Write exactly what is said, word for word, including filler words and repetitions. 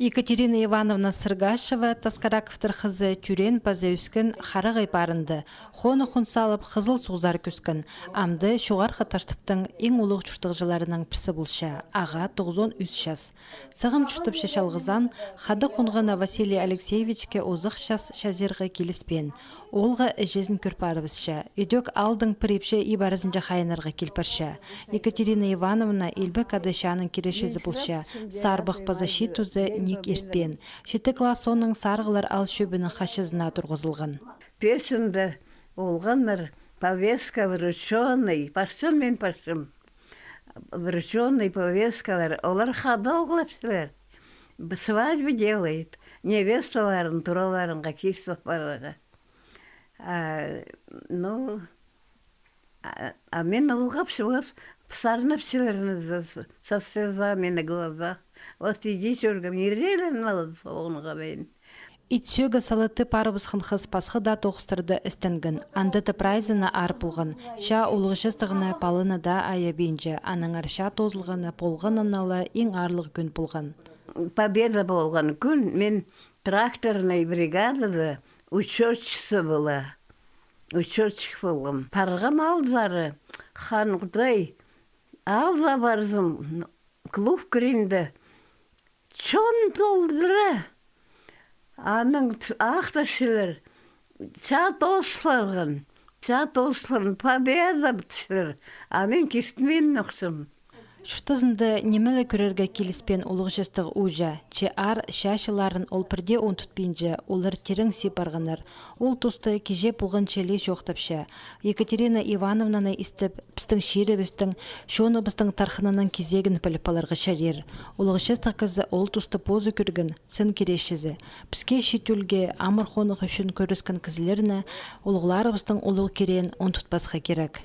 Екатерина Ивановна Сыргашева, Таскараковтар хызы, тӧреен паза ӧскен Харағай парында. Хонығ-хун салып, хызыл суғзар кӧскен. Амды Чоғархы Таштыптың иң улуғ чуртағҷыларының пірсі полча, ағаа тоғызон ӱс час. Сығым чуртапча чалғызаан, хада хонғаны Василий Алексеевичке озых час чазирға киліспеен. Оолғы іҷезін кӧр парыбысча. Ідӧк аалдың пір ипчі иб аразынҷа хайынарға кил парча. Екатерина Ивановна Илбек Ада чааның киречізі полча, сарбах паза чиит тузы ниик иртпеен. Читі класс соонаң сарығлар аал чӧбінің хачызына турғызылған. Печінде олғаннар, повестка вручённый, парчам, мин парчам. Вручённый повесткалар, олар хада оғлапчалар. Б-, свадьбу делает. Невесталарын, тураларынға киртіп парарға. А, ну, а, а мин олғапчам, вот, сарнапчалар, ну, за-, со слезами на глазах. Вот иди, чӧргем, иреелен малы соғынға мин. Ит сӧӧгі салатты парыбысхан хыс пасха даа тоғыстарда істенген, анда даа прайзына аар полған, чаа улуғ частығына паланы даа айабинча, аннаңар чаа тоозылғаны полғанына ла иң аарлығ кӱн полған. Победа полған кӱн, мин тракторный бригадада учётчица была, учётчик полғам. Парғам аалзар, Хан Худай, аалзар парзам, клуб кіринде, чон толдыра. Анаң т-, ахтапчалар, чаа тоос парған, чаа тоос парған, победа, тіпчелер. А мин киртінмин охсам. Чуртазында ниме ле кӧрерге киліспеен улуғ частығ ууҷа, че аар чаа чылларын ол пірдее ундутпинча, олар тирең сип парғаннар. Ол туста кичее полған чіли чоохтапча. Екатерина Ивановнаны истіп, пістің чирібістің, чоныбыстың тархынының кизегін піліп аларға чарир. Улуғ частығ кізі ол туста позы кӧрген сын киречізі. Піске, чиит ӧлге, амыр хонығ ӱчӱн кӧріскен кізілерні, улуғларыбыстың улуғ киреен ундутпасха кирек.